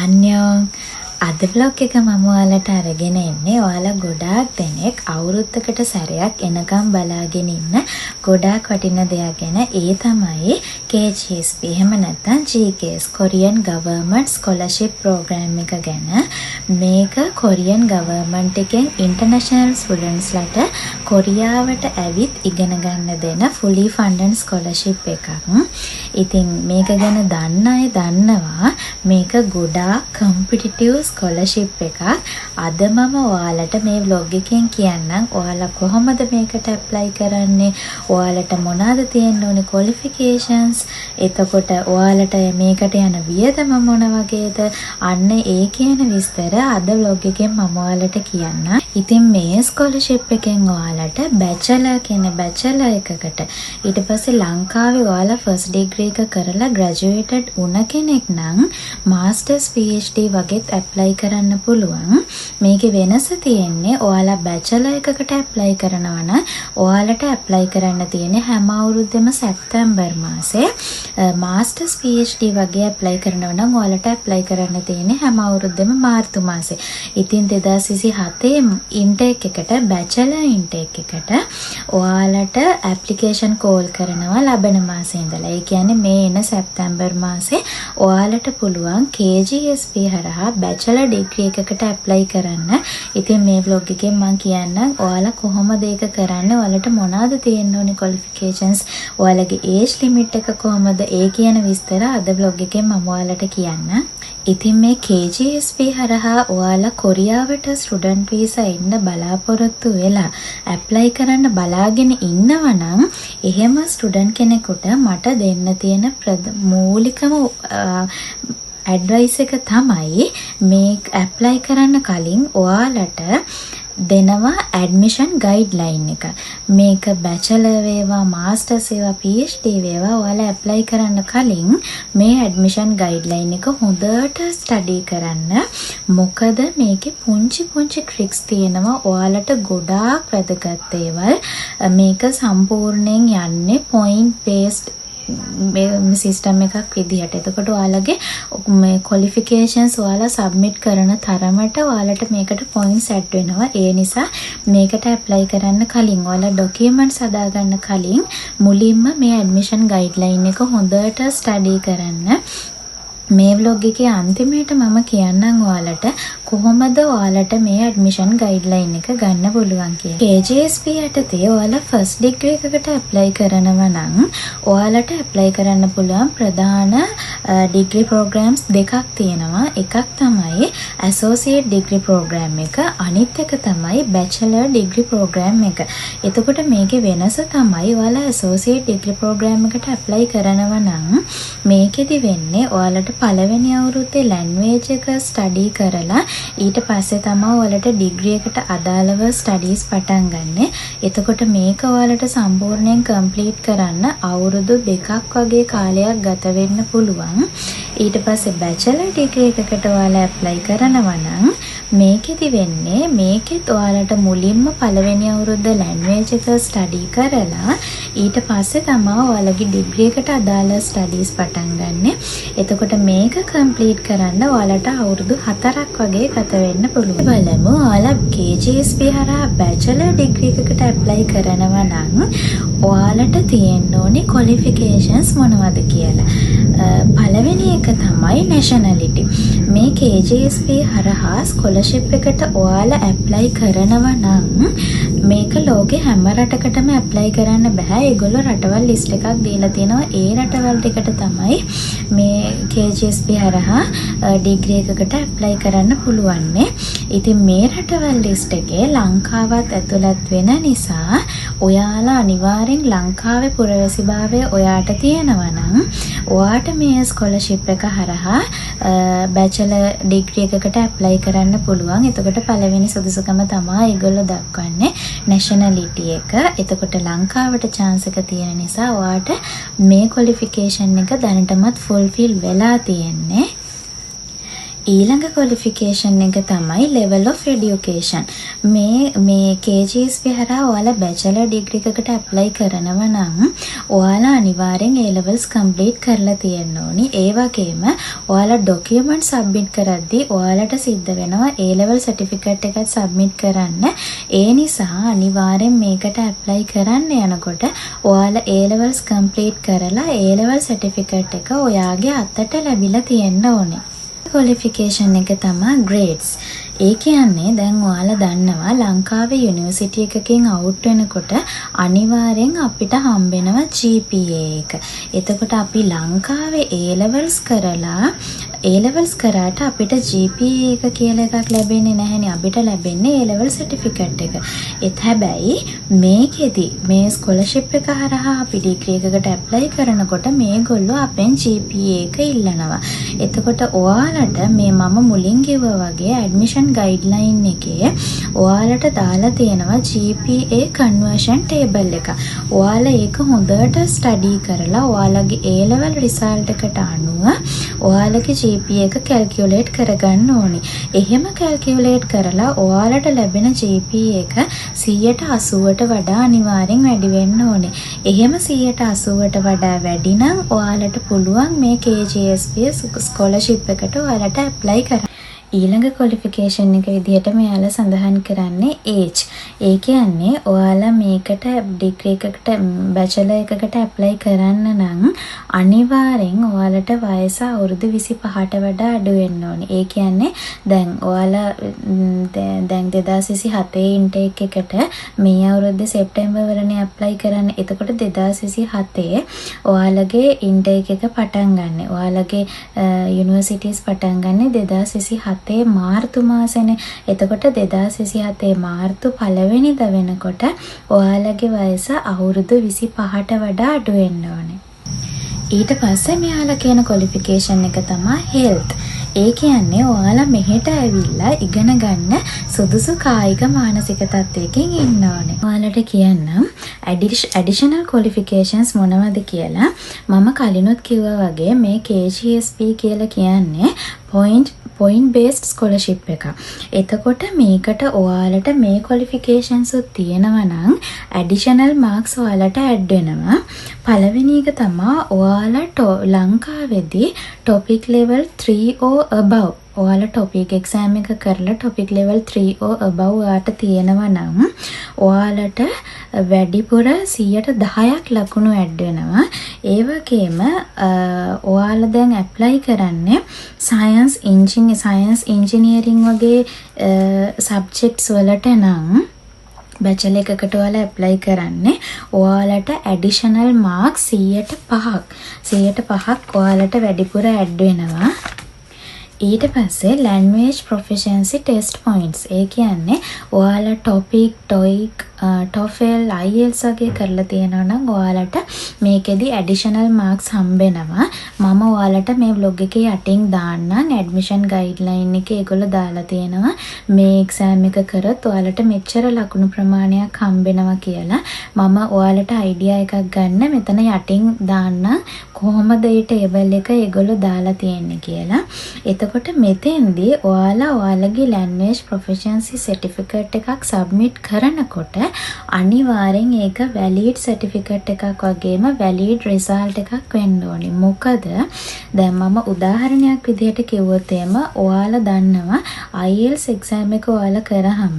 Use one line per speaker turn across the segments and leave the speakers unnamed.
අන්‍යොං. අද ව්ලොග් එක මම ඔයාලට අරගෙන එන්නේ ඔයාලා ගොඩාක් දෙනෙක් අවුරුද්දකට සැරයක් එනකම් බලාගෙන ඉන්න ගොඩාක් වටින දෙයක් ගැන. ඒ තමයි KGSP එහෙම නැත්නම් GKS, Korean Government Scholarship Program එක ගැන. මේක කොරියන් ගවර්න්මන්ට් එකෙන් ඉන්ටර්නැෂනල් ස්ටුඩන්ට්ස්ලාට කොරියාවට ඇවිත් ඉගෙන ගන්න දෙන ෆුලි ෆන්ඩඩ් ස්කෝලර්ෂිප් එකක්. ඉතින් මේක ගැන දන්න අය දන්නවා මේක ගොඩාක් කම්පිටිටිව් ස්කෝලර්ෂිප් එකක්. අද මම ඔයාලට මේ ව්ලොග් එකෙන් කියන්නම් ඔයාලා කොහොමද මේකට ඇප්ලයි කරන්නේ, ඔයාලට මොනවද තියෙන්න ඕනේ ක්වොලිෆිකේෂන්ස්, එතකොට ඔයාලට මේකට යන වියදම මොන වගේද, අන්න ඒ කියන විස්තර අද ව්ලොග් එකෙන් මම ඔයාලට කියන්නම්. ඉතින් මේ ස්කෝලර්ෂිප් එකෙන් ඔයාලට බැචලර් කියන බැචලර් එකකට, ඊට පස්සේ ලංකාවේ ඔයාලා ෆස්ට් ඩිග්‍රී එක කරලා ග්‍රැජුවේටඩ් වුණ කෙනෙක් නම් මාස්ටර්ස්, PhD වගේත් ඇප්ලයි කරන්න පුළුවන්. මේකේ වෙනස තියෙන්නේ ඔයාලා බැචලර් එකකට ඇප්ලයි කරනවා නම් ඔයාලට ඇප්ලයි කරන්න තියෙන්නේ හැම අවුරුද්දෙම සැප්තැම්බර් මාසේ. මාස්ටර්ස්, PhD වගේ ඇප්ලයි කරනවා නම් ඔයාලට ඇප්ලයි කරන්න තියෙන්නේ හැම අවුරුද්දෙම මාර්තු මාසේ. ඉතින් 2027 ඉන්ටේක් එකට, බැචලර් ඉන්ටේක් එකට ඔයාලට ඇප්ලිකේෂන් කෝල් කරනවා ලබන මාසේ ඉඳලා. ඒ කියන්නේ මේ එන සැප්තැම්බර් මාසේ ඔයාලට පුළුවන් KGSP හරහා බැචලර් ඩිග්‍රී එකකට ඇප්ලයි කරන්න. ඉතින් මේ ව්ලොග් එකෙන් මම කියන්නම් ඔයාලා කොහොමද ඒක කරන්නේ, ඔයාලට මොනවද තියෙන්න ඕනේ ක්වොලිෆිකේෂන්ස්, ඔයාලගේ ඒජ් ලිමිට් එක කොහොමද, ඒ කියන විස්තර අද ව්ලොග් එකෙන් මම ඔයාලට කියන්නම්. ඉතින් මේ KGSP හරහා ඔයාලා කොරියාවට ස්ටුඩන්ට් වීසා එන්න බලාපොරොත්තු වෙලා ඇප්ලයි කරන්න බලාගෙන ඉන්නවා නම්, එහෙම ස්ටුඩන්ට් කෙනෙකුට මට දෙන්න තියෙන මූලිකම ඇඩ්වයිස් එක තමයි මේ ඇප්ලයි කරන්න කලින් ඔයාලට දෙනවා ඇඩ්මිෂන් ගයිඩ්ලයින් එක. මේක බැචලර් වේවා, මාස්ටර්ස් වේවා, PhD වේවා, ඔයාලා ඇප්ලයි කරන්න කලින් මේ ඇඩ්මිෂන් ගයිඩ්ලයින් එක හොඳට ස්ටඩි කරන්න. මොකද මේකේ පුංචි පුංචි ට්‍රික්ස් තියෙනවා ඔයාලට ගොඩාක් වැදගත් දේවල්. මේක සම්පූර්ණයෙන් යන්නේ පොයින්ට් බේස්ඩ් සිස්ටම් එකක් විදිහට. එතකොට ඔයාලගේ මේ ක්වොලිෆිකේෂන්ස් ඔයාලා සබ්මිට් කරන තරමට ඔයාලට මේකට පොයින්ට්ස් ඇඩ් වෙනවා. ඒ නිසා මේකට ඇප්ලයි කරන්න කලින්, ඔයාලා ඩොකියුමන්ට්ස් හදාගන්න කලින් මුලින්ම මේ ඇඩ්මිෂන් ගයිඩ්ලයින් එක හොඳට ස්ටඩි කරන්න. මේ ව්ලොග් එකේ අන්තිමේට මම කියන්නම් ඔයාලට කොහොමද ඔයාලට මේ ඇඩ්මිෂන් ගයිඩ්ලයින් එක ගන්න පුළුවන් කියලා. KGSP යටතේ ඔයාලා ෆස්ට් ඩිග්‍රී එකකට ඇප්ලයි කරනවා නම් ඔයාලට ඇප්ලයි කරන්න පුළුවන් ප්‍රධාන ඩිග්‍රී ප්‍රෝග්‍රෑම්ස් දෙකක් තියෙනවා. එකක් තමයි ඇසෝසියේට් ඩිග්‍රී ප්‍රෝග්‍රෑම් එක, අනිත් එක තමයි බැචලර් ඩිග්‍රී ප්‍රෝග්‍රෑම් එක. එතකොට මේකේ වෙනස තමයි ඔයාලා ඇසෝසියේට් ඩිග්‍රී ප්‍රෝග්‍රෑම් එකට ඇප්ලයි කරනවා නම් මේකෙදි වෙන්නේ ඔයාලට පළවෙනි අවුරුද්දේ ලැන්ග්වේජ් එක ස්ටඩි කරලා ඊට පස්සේ තමයි ඔයාලට ඩිග්‍රී එකට අදාළව ස්ටඩීස් පටන් ගන්නෙ. එතකොට මේක ඔයාලට සම්පූර්ණයෙන් කම්ප්ලීට් කරන්න අවුරුදු 2ක් වගේ කාලයක් ගත වෙන්න පුළුවන්. ඊට පස්සේ බැචලර් ඩිග්‍රී එකකට ඔයාලා ඇප්ලයි කරනවා නම් මේකෙදි වෙන්නේ මේකෙත් ඔයාලට මුලින්ම පළවෙනි අවුරුද්ද ලැන්ග්වේජ් එක ස්ටඩි කරලා ඊට පස්සේ තමයි ඔයාලගේ ඩිග්‍රී එකට අදාළ ස්ටඩීස් පටන් ගන්නෙ. එතකොට මේක කම්ප්ලීට් කරන්න ඔයාලට අවුරුදු 4ක් වගේ ගත වෙන්න පුළුවන්. බලමු, ඔයාලා KGSP හරහා බැචලර් ඩිග්‍රී එකකට ඇප්ලයි කරනවා නම් ඔයාලට තියෙන්න ඕනේ ක්වොලිෆිකේෂන්ස් මොනවද කියලා. පළවෙනි එක තමයි නැෂනලිටි. මේ KGSP හරහා ස්කෝලර්ෂිප් එකට ඔයාලා ඇප්ලයි කරනවා නම් මේක ලෝකේ හැම රටකටම ඇප්ලයි කරන්න බෑ. ඒගොල්ලෝ රටවල් ලිස්ට් එකක් දීලා තියෙනවා. ඒ රටවල් ටිකට තමයි මේ KGSP හරහා ඩිග්‍රී එකකට ඇප්ලයි කරන්න පුළුවන්නේ. ඉතින් මේ රටවල් ලිස්ට් එකේ ලංකාවත් ඇතුළත් වෙන නිසා ඔයාලා අනිවාර්යෙන් ලංකාවේ පුරවැසිභාවය ඔයාට තියෙනවා නම් ඔයාට මේ ස්කෝලර්ෂිප් එක හරහා බැචලර් ඩිග්‍රී එකකට ඇප්ලයි කරන්න පුළුවන්. එතකොට පළවෙනි සුදුසුකම තමයි ඒගොල්ලෝ දක්වන්නේ නැෂනලිටි එක. එතකොට ලංකාවට චාන්ස් එක තියෙන නිසා ඔයාට මේ ක්වොලිෆිකේෂන් එක දැනටමත් ෆුල්ෆිල් වෙලා තියෙන්නේ. ඊළඟ ක්වොලිෆිකේෂන් එක තමයි level of education. මේ මේ KGSP හරහා ඔයාලා බැචලර් ඩිග්‍රී එකකට ඇප්ලයි කරනවා නම් ඔයාලා අනිවාර්යෙන් A levels complete කරලා තියෙන්න ඕනි. ඒ වගේම ඔයාලා ඩොකියුමන්ට් සබ්මිට් කරද්දී ඔයාලට සිද්ධ වෙනවා A level certificate එකත් සබ්මිට් කරන්න. ඒ නිසා අනිවාර්යෙන් මේකට ඇප්ලයි කරන්න යනකොට ඔයාලා A levels complete කරලා A level certificate එක ඔයාගේ අතට ලැබිලා තියෙන්න ඕනේ. ක්වොලිෆිකේෂන් එක තමා ග්‍රේඩ්ස්. ඒ කියන්නේ දැන් ඔයාලා දන්නවා ලංකාවේ යුනිවර්සිටි එකකින් අවුට් වෙනකොට අනිවාර්යෙන් අපිට හම්බෙනවා GPA එක. එතකොට අපි ලංකාවේ A levels කරලා, A levels කරාට අපිට GPA එක කියලා එකක් ලැබෙන්නේ නැහැනේ. අපිට ලැබෙන්නේ A level certificate එක. ඒත් හැබැයි මේකෙදි මේ ස්කෝලර්ෂිප් එක හරහා අපි ඩිග්‍රී එකකට ඇප්ලයි කරනකොට මේගොල්ලෝ අපෙන් GPA එක ඉල්ලනවා. එතකොට ඔයාලට මේ මම මුලින් කිව්වා වගේ ඇඩ්මිෂන් ගයිඩ්ලයින් එකේ ඔයාලට දාලා තියෙනවා GPA conversion table එක. ඔයාලා ඒක හොඳට ස්ටඩි කරලා ඔයාලගේ A level result එකට අනුව ඔයාලගේ GPA එක කැල්කියුලේට් කරගන්න ඕනි. එහෙම කැල්කියුලේට් කරලා ඔයාලට ලැබෙන GPA එක 80%ට වඩා අනිවාර්යෙන් වැඩි වෙන්න ඕනේ. එහෙම 80%ට වඩා වැඩි නම් ඔයාලට පුළුවන් මේ KGSP scholarship එකට ඔයාලට ඇප්ලයි කරන්න. ඊළඟ ක්වොලිෆිකේෂන් එක විදිහට මෙයාලා සඳහන් කරන්නේ ඒජ්. ඒ කියන්නේ ඔයාලා මේකට ඩිග්‍රී එකකට, බැචලර් එකකට ඇප්ලයි කරන්න නම් අනිවාර්යෙන් ඔයාලට වයස අවුරුදු 25ට වඩා අඩු වෙන්න ඕනේ. ඒ කියන්නේ දැන් ඔයාලා දැන් 2027 ඉන්ටේක් එකට මේ අවුරුද්දේ සෙප්තැම්බර් වලනේ ඇප්ලයි කරන්නේ. එතකොට 2027 ඔයාලගේ ඉන්ටේක් එක පටන් ගන්න. ඔයාලගේ යුනිවර්සිටිස් පටන් ගන්නේ 2027 මාර්තු මාසෙනේ. එතකොට 2027 මාර්තු පළවෙනිදා වෙනකොට ඔයාලගේ වයස අවුරුදු 25ට වඩා අඩු වෙන්න ඕනේ. ඊට පස්සේ මෙයාලා කියන ක්වොලිෆිකේෂන් එක තමා හෙල්ත්. ඒ කියන්නේ ඔයාලා මෙහෙට ඇවිල්ලා ඉගෙන ගන්න සුදුසු කායික මානසික තත්ත්වයකින් ඉන්න ඕනේ. ඔයාලට කියන්නම් ඇඩිෂනල් ක්වොලිෆිකේෂන්ස් මොනවද කියලා. මම කලිනුත් කිව්වා වගේ මේ KGSP කියලා කියන්නේ පොයින්ට් පොයින්ට් බේස්ඩ් ස්කෝලර්ෂිප් එකක්. එතකොට මේකට ඔයාලට මේ ක්වොලිෆිකේෂන්ස් උත් තියෙනවා නම් ඇඩිෂනල් මාක්ස් ඔයාලට ඇඩ් වෙනවා. පළවෙනි එක තමා ඔයාලා ලංකාවේදී ටොපික් ලෙවල් 3 or above, ඔයාලා ටොපික් එක්සෑම් එක කරලා ටොපික් ලෙවල් 3 or above ඔයාට තියෙනවා නම් ඔයාලට වැඩිපුර 10%ක් ලකුණු ඇඩ් වෙනවා. ඒ වගේම ඔයාලා දැන් ඇප්ලයි කරන්නේ සයන්ස්, ඉන්ජිනියරින් වගේ සබ්ජෙක්ට්ස් වලට නම්, බැචලර් එකකට ඔයාලා ඇප්ලයි කරන්නේ, ඔයාලට ඇඩිෂනල් මාක්ස් 105ක් 105ක් ඔයාලට වැඩිපුර ඇඩ් වෙනවා. ඊට පස්සේ ලැන්ග්වේජ් ප්‍රොෆිෂන්සි ටෙස්ට් පොයින්ට්ස්. ඒ කියන්නේ ඔයාලා ටොපික්, ටොයික්, ටොෆෙල්, IELTS වගේ කරලා තියෙනවා නම් ඔයාලට මේකෙදි ඇඩිෂනල් මාක්ස් හම්බෙනවා. මම ඔයාලට මේ ව්ලොග් එකේ යටින් දාන්නම් ඇඩ්මිෂන් ගයිඩ්ලයින් එකේ ඒගොල්ලෝ දාලා තියෙනවා මේ එක්සෑම් එක කරොත් ඔයාලට මෙච්චර ලකුණු ප්‍රමාණයක් හම්බෙනවා කියලා. මම ඔයාලට අයිඩියා එකක් ගන්න මෙතන යටින් දාන්නම් කොහොමද මේ ටේබල් එක ඒගොල්ලෝ දාලා තියෙන්නේ කියලා. එතකොට මෙතෙන්දී ඔයාලා ඔයාලගේ ලැන්ග්වේජ් ප්‍රොෆිෂන්සි සර්ටිෆිකේට් එකක් සබ්මිට් කරනකොට අනිවාර්යෙන් ඒක වැලිඩ් සර්ටිෆිකේට් එකක් වගේම වැලිඩ් රිසල්ට් එකක් වෙන්න ඕනේ. මොකද දැන් මම උදාහරණයක් විදිහට කිව්වොත් එහෙම, ඔයාලා දන්නවා IELTS exam එක ඔයාලා කරාම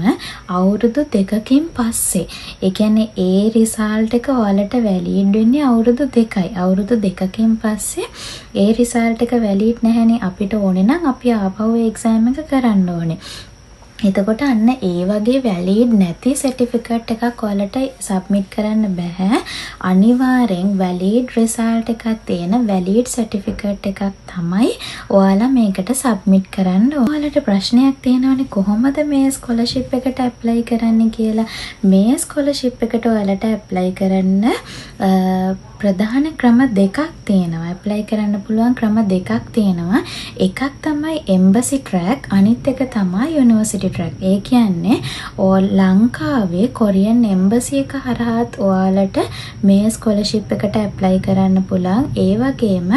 අවුරුදු 2කින් පස්සේ, ඒ කියන්නේ ඒ රිසල්ට් එක ඔයාලට වැලිඩ් වෙන්නේ අවුරුදු 2යි. අවුරුදු 2කින් පස්සේ ඒ රිසල්ට් එක වැලිඩ් නැහැනේ. අපිට ඕනේ නම් අපි ආපහු ඒ එක්සෑම් එක කරන්න ඕනේ. එතකොට අන්න ඒ වගේ වැලිඩ් නැති සර්ටිෆිකේට් එකක් ඔයාලට සබ්මිට් කරන්න බැහැ. අනිවාර්යෙන් වැලිඩ් රිසල්ට් එකක් තියෙන වැලිඩ් සර්ටිෆිකේට් එකක් තමයි ඔයාලා මේකට සබ්මිට් කරන්න ඕනේ. ඔයාලට ප්‍රශ්නයක් තියෙනවනේ කොහොමද මේ ස්කෝලර්ෂිප් එකට ඇප්ලයි කරන්නේ කියලා. මේ ස්කෝලර්ෂිප් එකට ඔයාලට ඇප්ලයි කරන්න ප්‍රධාන ක්‍රම දෙකක් තියෙනවා. ඇප්ලයි කරන්න පුළුවන් ක්‍රම දෙකක් තියෙනවා. එකක් තමයි එම්බසි ට්‍රැක්, අනිත් එක තමයි යුනිවර්සිටි. University track. ඒ කියන්නේ ලංකාවේ කොරියන් එම්බසි එක හරහාත් ඔයාලට මේ ස්කෝලර්ෂිප් එකට ඇප්ලයි කරන්න පුළුවන්. ඒ වගේම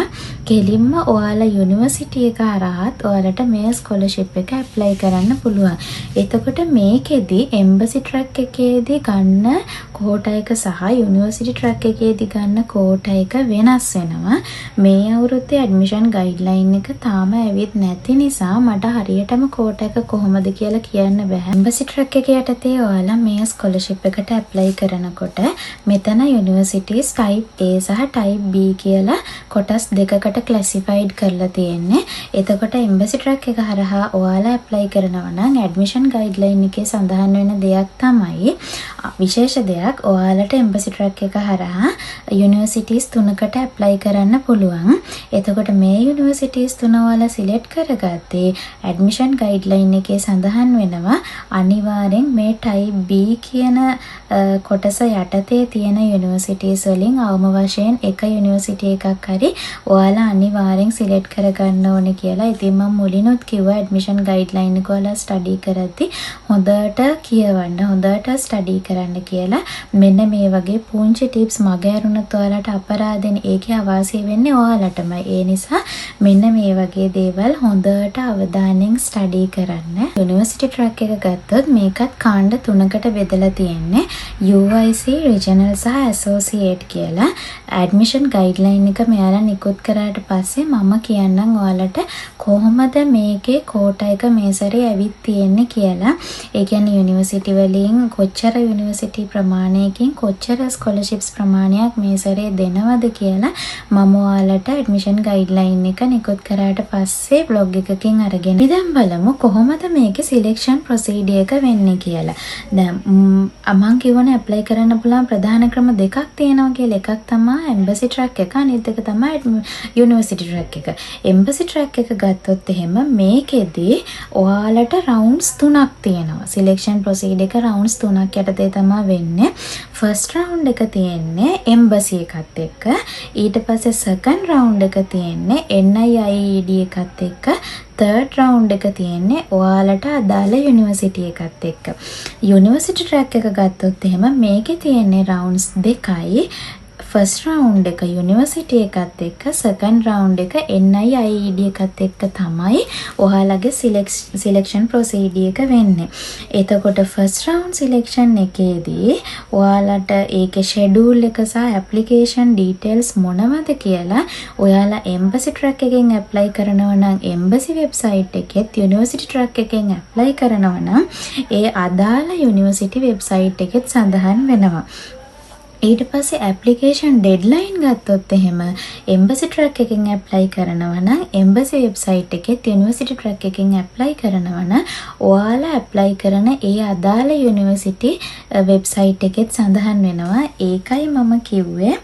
කෙලින්ම ඔයාලා යුනිවර්සිටි එක හරහාත් ඔයාලට මේ ස්කෝලර්ෂිප් එක ඇප්ලයි කරන්න පුළුවන්. එතකොට මේකෙදි එම්බසි ට්‍රැක් එකේදී ගන්න කෝටා එක සහ යුනිවර්සිටි ට්‍රැක් එකේදී ගන්න කෝටා එක වෙනස් වෙනවා. මේ අවුරුද්දේ ඇඩ්මිෂන් ගයිඩ්ලයින් එක තාම ඇවිත් නැති නිසා මට හරියටම කෝටා එක කොහොමද කියලා කියන්න බැහැ. එම්බසි ට්‍රැක් එක යටතේ ඔයාලා මේ ස්කෝලර්ෂිප් එකට ඇප්ලයි කරනකොට මෙතන යුනිවර්සිටිස් ටයිප් A සහ ටයිප් B කියලා කොටස් දෙකකට ක්ලාසිෆයිඩ් කරලා තියෙන්නේ. එතකොට එම්බසි ට්‍රැක් එක හරහා ඔයාලා ඇප්ලයි කරනවා නම් ඇඩ්මිෂන් ගයිඩ්ලයින් එකේ සඳහන් වෙන දෙයක් තමයි, විශේෂ දෙයක්, ඔයාලට එම්බසි ට්‍රැක් එක හරහා යුනිවර්සිටිස් තුනකට ඇප්ලයි කරන්න පුළුවන්. එතකොට මේ යුනිවර්සිටිස් තුන ඔයාලා සිලෙක්ට් කරගත්තේ ඇඩ්මිෂන් ගයිඩ්ලයින් එකේ සඳහන් වෙනවා අනිවාර්යෙන් මේ ටයිප් B කියන කොටස යටතේ තියෙන යුනිවර්සිටිස් වලින් අවම වශයෙන් එක යුනිවර්සිටි එකක් හරි ඔයාලා අනිවාර්යෙන් සිලෙක්ට් කරගන්න ඕනේ කියලා. ඉතින් මම මුලිනුත් කිව්වා ඇඩ්මිෂන් ගයිඩ්ලයින් එක ඔයාලා ස්ටඩි කරද්දි හොඳට කියවන්න, හොඳට ස්ටඩි කරන්න කියලා. මෙන්න මේ වගේ පුංචි ටිප්ස් මග ඇරුණොත් ඔයාලට අපරාධෙනේ. ඒකේ අවාසිය වෙන්නේ ඔයාලටමයි. ඒ නිසා මෙන්න මේ වගේ දේවල් හොඳට අවධානයෙන් ස්ටඩි කරන්න. යුනිවර්සිටි ට්‍රැක් එක ගත්තොත් මේකත් කාණ්ඩ තුනකට බෙදලා තියෙන්නේ. UIC, regional සහ ඇසෝසියේට් කියලා. ඇඩ්මිෂන් ගයිඩ්ලයින් එක මෙයාලා නිකුත් කරාට පස්සේ මම කියන්නම් ඔයාලට කොහොමද මේකේ කෝටා එක මේ සැරේ ඇවිත් තියෙන්නේ කියලා. ඒ කියන්නේ යුනිවර්සිටි වලින් කොච්චර යුනිවර්සිටි ප්‍රමාණයකින් කොච්චර ස්කෝලර්ෂිප්ස් ප්‍රමාණයක් මේ සැරේ දෙනවද කියලා මම ඔයාලට ඇඩ්මිෂන් ගයිඩ්ලයින් එක නිකුත් කරාට පස්සේ බ්ලොග් එකකින් අරගෙන. අපි දැන් බලමු කොහොමද මේකේ සිලෙක්ෂන් ප්‍රොසීඩියර් එක වෙන්නේ කියලා. දැන් මං කිව්වනේ ඇප්ලයි කරන්න පුළුවන් ප්‍රධාන ක්‍රම දෙකක් තියෙනවා කියලා. එකක් තමයි එම්බසි ට්‍රැක් එක, අනිත් එක තමයි යුනිවර්සිටි ට්‍රැක් එක. එම්බසි ට්‍රැක් එක ගත්තොත් එහෙම මේකෙදි ඔයාලට රවුන්ඩ්ස් තුනක් තියෙනවා. සිලෙක්ෂන් ප්‍රොසීඩර් එක රවුන්ඩ්ස් තුනක් යටතේ තමයි වෙන්නේ. ෆස්ට් රවුන්ඩ් එක තියෙන්නේ එම්බසි එකත් එක්ක. ඊට පස්සේ සෙකන්ඩ් රවුන්ඩ් එක තියෙන්නේ NIIED එකත් එක්ක. තර්ඩ් රවුන්ඩ් එක තියෙන්නේ ඔයාලට අදාළ යුනිවර්සිටි එකත් එක්ක. යුනිවර්සිටි ට්‍රැක් එක ගත්තොත් එහෙම මේකේ තියෙන්නේ රවුන්ඩ්ස් දෙකයි. ෆස්ට් රවුන්ඩ් එක යුනිවර්සිටි එකත් එක්ක, සෙකන්ඩ් රවුන්ඩ් එක NIIED එකත් එක්ක තමයි ඔයාලගේ සිලෙක්ෂන් ප්‍රොසීඩියර් එක වෙන්නේ. එතකොට ෆස්ට් රවුන්ඩ් සිලෙක්ෂන් එකේදී ඔයාලට ඒකේ ෂෙඩියුල් එක සහ ඇප්ලිකේෂන් ඩීටේල්ස් මොනවද කියලා ඔයාලා එම්බසි ට්‍රැක් එකෙන් ඇප්ලයි කරනවා නම් එම්බසි වෙබ්සයිට් එකෙත්, යුනිවර්සිටි ට්‍රැක් එකෙන් ඇප්ලයි කරනවා නම් ඒ අදාළ යුනිවර්සිටි වෙබ්සයිට් එකෙත් සඳහන් වෙනවා. ඊට පස්සේ ඇප්ලිකේෂන් ඩෙඩ්ලයින් ගත්තොත් එහෙම එම්බසි ට්‍රැක් එකෙන් ඇප්ලයි කරනවා නම් එම්බසි වෙබ්සයිට් එකෙත්, යුනිවර්සිටි ට්‍රැක් එකෙන් ඇප්ලයි කරනවා නම් ඔයාලා ඇප්ලයි කරන ඒ අදාළ යුනිවර්සිටි වෙබ්සයිට් එකෙත් සඳහන් වෙනවා. ඒකයි මම කිව්වේ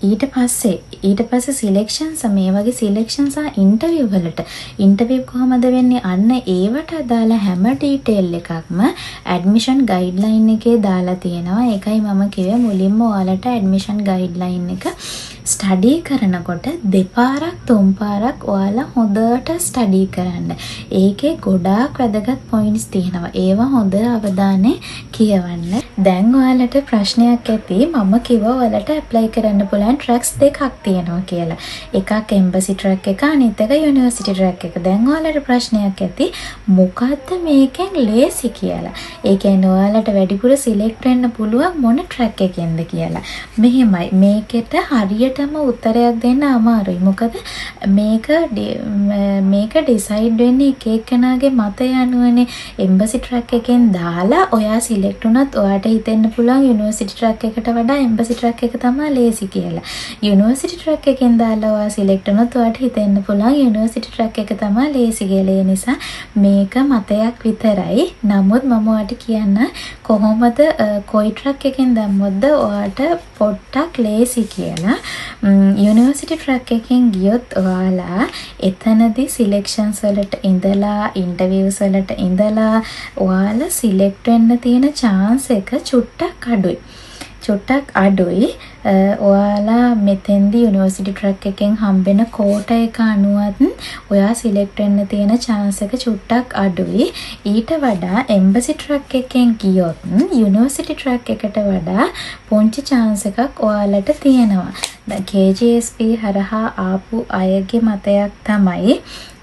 ඊට පස්සේ සිලෙක්ෂන්ස්, මේ වගේ සිලෙක්ෂන් සහ ඉන්ටර්විව් වලට, ඉන්ටර්විව් කොහොමද වෙන්නේ, අන්න ඒවට අදාළ හැම ඩීටේල් එකක්ම ඇඩ්මිෂන් ගයිඩ්ලයින් එකේ දාලා තියෙනවා. ඒකයි මම කිව්වේ මුලින්ම ඔයාලට ඇඩ්මිෂන් ගයිඩ්ලයින් එක ස්ටඩි කරනකොට දෙපාරක් තුන් පාරක් ඔයාලා හොඳට ස්ටඩි කරන්න. ඒකේ ගොඩාක් වැදගත් පොයින්ට්ස් තියෙනවා. ඒවා හොඳ අවධානයෙන් කියවන්න. දැන් ඔයාලට ප්‍රශ්නයක් ඇති, මම කිව්වා ඔයාලට ඇප්ලයි කරන්න පුළුවන් ට්‍රැක්ස් දෙකක් තියෙනවා කියලා. එකක් එම්බසි ට්‍රැක් එක, අනිත් එක යුනිවර්සිටි ට්‍රැක් එක. දැන් ඔයාලට ප්‍රශ්නයක් ඇති මොකද්ද මේකෙන් ලේසි කියලා. ඒ කියන්නේ ඔයාලට වැඩිපුර සිලෙක්ට් වෙන්න පුළුවන් මොන ට්‍රැක් එකෙන්ද කියලා. මෙහෙමයි, මේකෙට හරියටම උත්තරයක් දෙන්න අමාරුයි. මොකද මේක මේක ඩිසයිඩ් වෙන්නේ එක එක්කෙනාගේ මතය අනුවනේ. එම්බසි ට්‍රැක් එකෙන් දාලා ඔයා සිලෙක්ට් වුණත් ඔයාට හිතෙන්න පුළුවන් යුනිවර්සිටි ට්‍රැක් එකට වඩා එම්බසි ට්‍රැක් එක තමයි ලේසි කියලා. යුනිවර්සිටි ට්‍රැක් එකෙන් දාලා ඔයා සිලෙක්ට් වුණොත් ඔයාට හිතෙන්න පුළුවන් යුනිවර්සිටි ට්‍රැක් එක තමයි ලේසි කියලා. ඒ නිසා මේක මතයක් විතරයි. නමුත් මම ඔයාට කියන්න කොහොමද කොයි ට්‍රැක් එකෙන් දැම්මොත්ද ඔයාට පොඩ්ඩක් ලේසි කියලා. යුනිවර්සිටි ට්‍රැක් එකෙන් ගියොත් ඔයාලා එතනදී සිලෙක්ෂන්ස් වලට ඉඳලා ඉන්ටර්විව්ස් වලට ඉඳලා ඔයාලා සිලෙක්ට් වෙන්න තියෙන චාන්ස් එක චුට්ටක් අඩුයි. චුට්ටක් අඩුයි. ඔයාලා මෙතෙන්දි යුනිවර්සිටි ට්‍රැක් එකෙන් හම්බෙන කෝටා එක අනුවත් ඔයා සිලෙක්ට් වෙන්න තියෙන චාන්ස් එක චුට්ටක් අඩුයි. ඊට වඩා එම්බසි ට්‍රැක් එකෙන් ගියොත් යුනිවර්සිටි ට්‍රැක් එකට වඩා පුංචි චාන්ස් එකක් ඔයාලට තියෙනවා. දැන් KGSP හරහා ආපු අයගේ මතයක් තමයි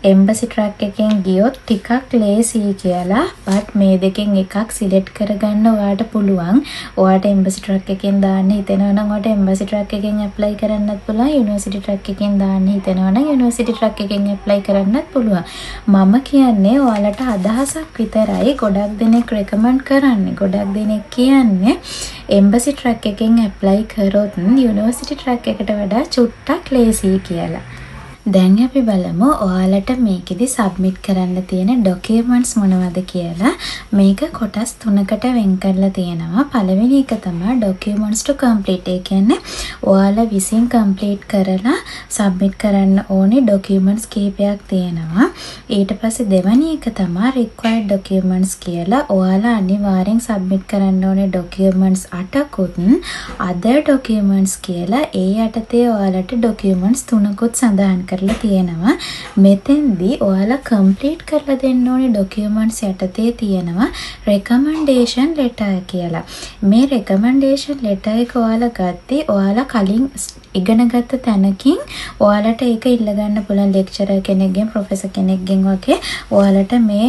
එම්බසි ට්‍රැක් එකෙන් ගියොත් ටිකක් ලේසියි කියලා. බට් මේ දෙකෙන් එකක් සිලෙක්ට් කරගන්න ඔයාට පුළුවන්. ඔයාට එම්බසි ට්‍රැක් එකෙන් දාන්න හිතෙනවා නම් ඔයාට එම්බසි ට්‍රැක් එකෙන් ඇප්ලයි කරන්නත් පුළුවන්. යුනිවර්සිටි ට්‍රැක් එකෙන් දාන්න හිතෙනවා නම් යුනිවර්සිටි ට්‍රැක් එකෙන් ඇප්ලයි කරන්නත් පුළුවන්. මම කියන්නේ ඔයාලට අදහසක් විතරයි. ගොඩක් දෙනෙක් රෙකමන්ඩ් කරන්නේ, ගොඩක් දෙනෙක් කියන්නේ එම්බසි ට්‍රැක් එකෙන් ඇප්ලයි කරොත් යුනිවර්සිටි ට්‍රැක් එකට වඩා චුට්ටක් ලේසියි කියලා. දැන් අපි බලමු ඔයාලට මේකෙදි සබ්මිට් කරන්න තියෙන ඩොකියුමන්ට්ස් මොනවද කියලා. මේක කොටස් තුනකට වෙන් කරලා තියෙනවා. පළවෙනි එක තමයි ඩොකියුමන්ට්ස් ටු කම්ප්ලීට්. ඒ කියන්නේ ඔයාලා විසින් කම්ප්ලීට් කරලා සබ්මිට් කරන්න ඕනේ ඩොකියුමන්ට්ස් කිහිපයක් තියෙනවා. ඊට පස්සේ දෙවැනි එක තමයි රික්වයර්ඩ් ඩොකියුමන්ට්ස් කියලා. ඔයාලා අනිවාර්යෙන් සබ්මිට් කරන්න ඕනේ ඩොකියුමන්ට්ස් අටකුත්, අදර් ඩොකියුමන්ට්ස් කියලා ඒ යටතේ ඔයාලට ඩොකියුමන්ට්ස් තුනකුත් සඳහන් කරලා තියෙනවා. මෙතෙන්දී ඔයාලා කම්ප්ලීට් කරලා දෙන්න ඕනේ ඩොකියුමන්ට්ස් යටතේ තියෙනවා රෙකමන්ඩේෂන් ලෙටර් කියලා. මේ රෙකමන්ඩේෂන් ලෙටර් එක ඔයාලා ගත්තේ ඔයාලා කලින් ඉගෙන ගත්ත තැනකින් ඔයාලට ඒක ඉල්ලගන්න පුළුවන්. ලෙක්චරර් කෙනෙක්ගෙන්, ප්‍රොෆෙසර් කෙනෙක්ගෙන් වගේ ඔයාලට මේ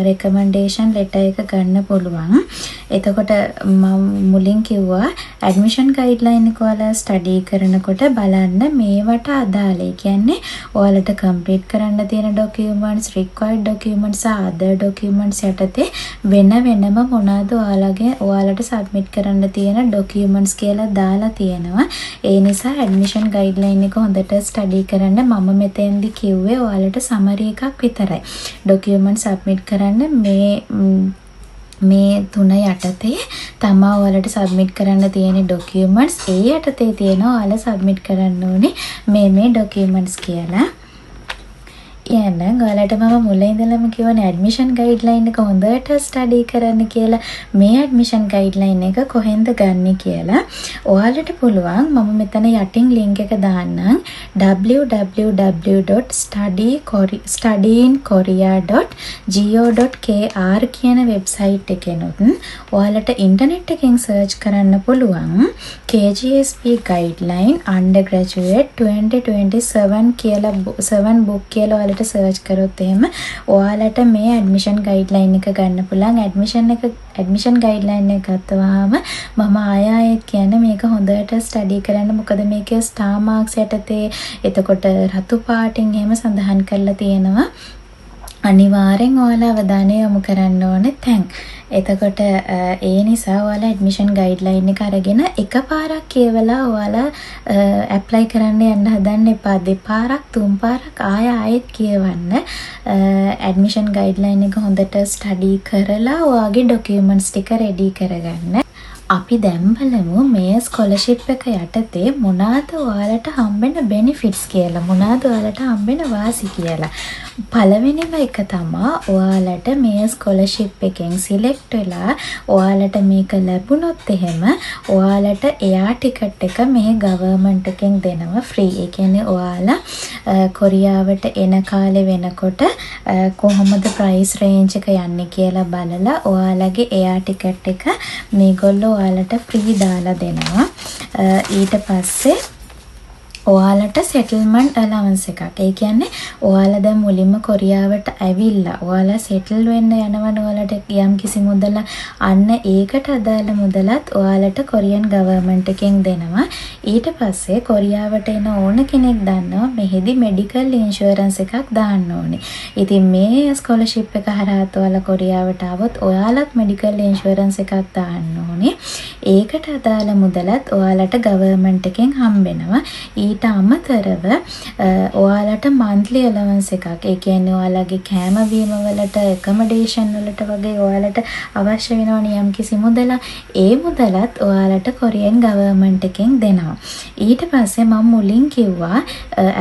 රෙකමන්ඩේෂන් ලෙටර් එක ගන්න පුළුවන්. එතකොට මම මුලින් කිව්වා ඇඩ්මිෂන් ගයිඩ්ලයින් එක ඔයාලා ස්ටඩි කරනකොට බලන්න මේවට අදාළ. ඒ කියන්නේ ඔයාලට කම්ප්ලීට් කරන්න තියෙන ඩොකියුමන්ට්ස්, රික්වයර්ඩ් ඩොකියුමන්ට්ස් සහ අදර් ඩොකියුමන්ට්ස් යටතේ වෙන වෙනම මොනවාද ඔයාලට සබ්මිට් කරන්න තියෙන ඩොකියුමන්ට්ස් කියලා දාලා තියෙනවා. ඒ නිසා ඇඩ්මිෂන් ගයිඩ්ලයින් එක හොඳට ස්ටඩි කරන්න. මම මෙතෙන්දි කිව්වේ ඔයාලට සමරි එකක් විතරයි. ඩොකියුමන්ට් සබ්මිට් කරන්න මේ මේ තුන යටතේ තමා ඔයාලට සබ්මිට් කරන්න තියෙන ඩොකියුමන්ට්ස්. ඒ යටතේ තියෙනවා ඔයාලා සබ්මිට් කරන්න ඕනේ මේ මේ ඩොකියුමන්ට්ස් කියලා. එහෙනම් ඔයාලට මම මුල ඉඳලම කිව්වනේ ඇඩ්මිෂන් ගයිඩ්ලයින් එක හොඳට ස්ටඩි කරන්න කියලා. මේ ඇඩ්මිෂන් ගයිඩ්ලයින් එක කොහෙන්ද ගන්නෙ කියලා ඔයාලට පුළුවන්, මම මෙතන යටින් ලින්ක් එක දාන්නම්, www.studyinkorea.go.kr කියන වෙබ්සයිට් එකෙනුත් ඔයාලට ඉන්ටර්නෙට් එකෙන් සර්ච් කරන්න පුළුවන් KGSP guideline undergraduate 2027 කියලා, 7 book කියලා ඔයාලට සර්ච් කරොත් එහෙම ඔයාලට මේ ඇඩ්මිෂන් ගයිඩ්ලයින් එක ගන්න පුළුවන්. ඇඩ්මිෂන් ගයිඩ්ලයින් එක ගත්තවාම මම ආය ආයෙත් කියන්නේ මේක හොඳට ස්ටඩි කරන්න. මොකද මේකේ ස්ටාර් මාක්ස් යටතේ, එතකොට රතු පාටින් එහෙම සඳහන් කරලා තියෙනවා අනිවාර්යෙන් ඔයාලා අවධානය යොමු කරන්න ඕනේ තැන්. එතකොට ඒ නිසා ඔයාලා ඇඩ්මිෂන් ගයිඩ්ලයින් එක අරගෙන එකපාරක් කියවලා ඔයාලා ඇප්ලයි කරන්න යන්න හදන්න එපා. දෙපාරක් තුන් පාරක් ආය ආයෙත් කියවන්න. ඇඩ්මිෂන් ගයිඩ්ලයින් එක හොඳට ස්ටඩි කරලා ඔයාගේ ඩොකියුමන්ට්ස් ටික රෙඩි කරගන්න. අපි දැන් බලමු මේ ස්කෝලර්ෂිප් එක යටතේ මොනවාද ඔයාලට හම්බෙන බෙනිෆිට්ස් කියලා, මොනවාද ඔයාලට හම්බෙන වාසි කියලා. පළවෙනිම එක තමා ඔයාලට මේ ස්කෝලර්ෂිප් එකෙන් සිලෙක්ට් වෙලා ඔයාලට මේක ලැබුණොත් එහෙම ඔයාලට එයා ටිකට් එක මේ ගවර්න්මන්ට් එකෙන් දෙනවා ෆ්‍රී. ඒ කියන්නේ ඔයාලා කොරියාවට එන කාලේ වෙනකොට කොහොමද ප්‍රයිස් රේන්ජ් එක යන්නේ කියලා බලලා ඔයාලගේ එයා ටිකට් එක මේගොල්ලෝ ඔයාලට ෆ්‍රී දාලා දෙනවා. ඊට පස්සේ ඔයාලට සෙටල්මන්ට් ඇලවන්ස් එකක්. ඒ කියන්නේ ඔයාලා දැන් මුලින්ම කොරියාවට ඇවිල්ලා ඔයාලා සෙටල් වෙන්න යනවනේ ඔයාලට යම් කිසි මුදලක්. අන්න ඒකට අදාළ මුදලත් ඔයාලට කොරියන් ගවර්න්මන්ට් එකෙන් දෙනවා. ඊට පස්සේ කොරියාවට එන ඕන කෙනෙක් දන්නවා මෙහෙදි මෙඩිකල් ඉන්ෂුරන්ස් එකක් දාන්න ඕනේ. ඉතින් මේ ස්කෝලර්ෂිප් එක හරහාත් ඔයාලා කොරියාවට ආවොත් ඔයාලත් මෙඩිකල් ඉන්ෂුරන්ස් එකක් දාන්න ඕනේ. ඒකට අදාළ මුදලත් ඔයාලට ගවර්න්මන්ට් එකෙන් හම්බෙනවා. ඊට අමතරව ඔයාලට මන්ත්ලි ඇලවන්ස් එකක්, ඒ කියන්නේ ඔයාලගේ කෑම බීම වලට, ඇකොමඩේෂන් වලට වගේ ඔයාලට අවශ්‍ය වෙනවනේ යම්කිසි මුදලක්. ඒ මුදලත් ඔයාලට කොරියන් ගවර්න්මන්ට් එකෙන් දෙනවා. ඊට පස්සේ මම මුලින් කිව්වා,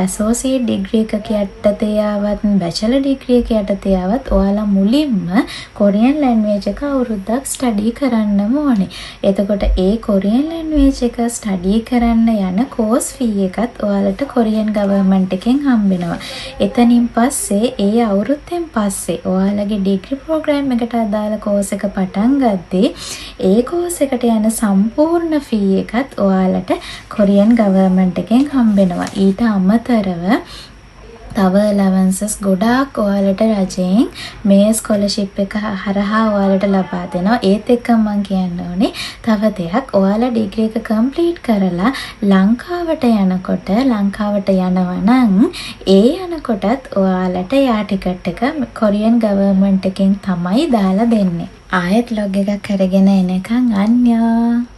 ඇසෝසියේට් ඩිග්‍රී එකක යටතේ ආවත්, බැචලර් ඩිග්‍රී එක යටතේ ආවත්, ඔයාලා මුලින්ම කොරියන් ලැන්ග්වේජ් එක අවුරුද්දක් ස්ටඩි කරන්නම ඕනේ. එතකොට ඒ කොරියන් ලැන්ග්වේජ් එක ස්ටඩි කරන්න යන කෝස් ෆී එකත් ඔයාලට කොරියන් ගවර්න්මන්ට් එකෙන් හම්බෙනවා. එතනින් පස්සේ, ඒ අවුරුද්දෙන් පස්සේ ඔයාලගේ ඩිග්‍රී ප්‍රෝග්‍රෑම් එකට අදාළ කෝස් එක පටන් ගද්දී, ඒ කෝස් එකට යන සම්පූර්ණ ෆී එකත් ඔයාලට කොරියන් ගවර්න්මන්ට් එකෙන් හම්බෙනවා. ඊට අමතරව තව ඇලවන්සස් ගොඩාක් ඔයාලට රජයෙන් මේ ස්කෝලර්ෂිප් එක හරහා ඔයාලට ලබා දෙනවා. ඒත් එක්කම මං කියන්න ඕනේ තව දෙයක්. ඔයාලා ඩිග්‍රී එක කම්ප්ලීට් කරලා ලංකාවට යනකොට, ලංකාවට යනවා නම්, ඒ යනකොටත් ඔයාලට එයාර් ටිකට් එක කොරියන් ගවර්න්මන්ට් එකෙන් තමයි දාලා දෙන්නේ. ආයෙත් ව්ලොග් එකක් අරගෙන එනකන් අන්‍යෝ.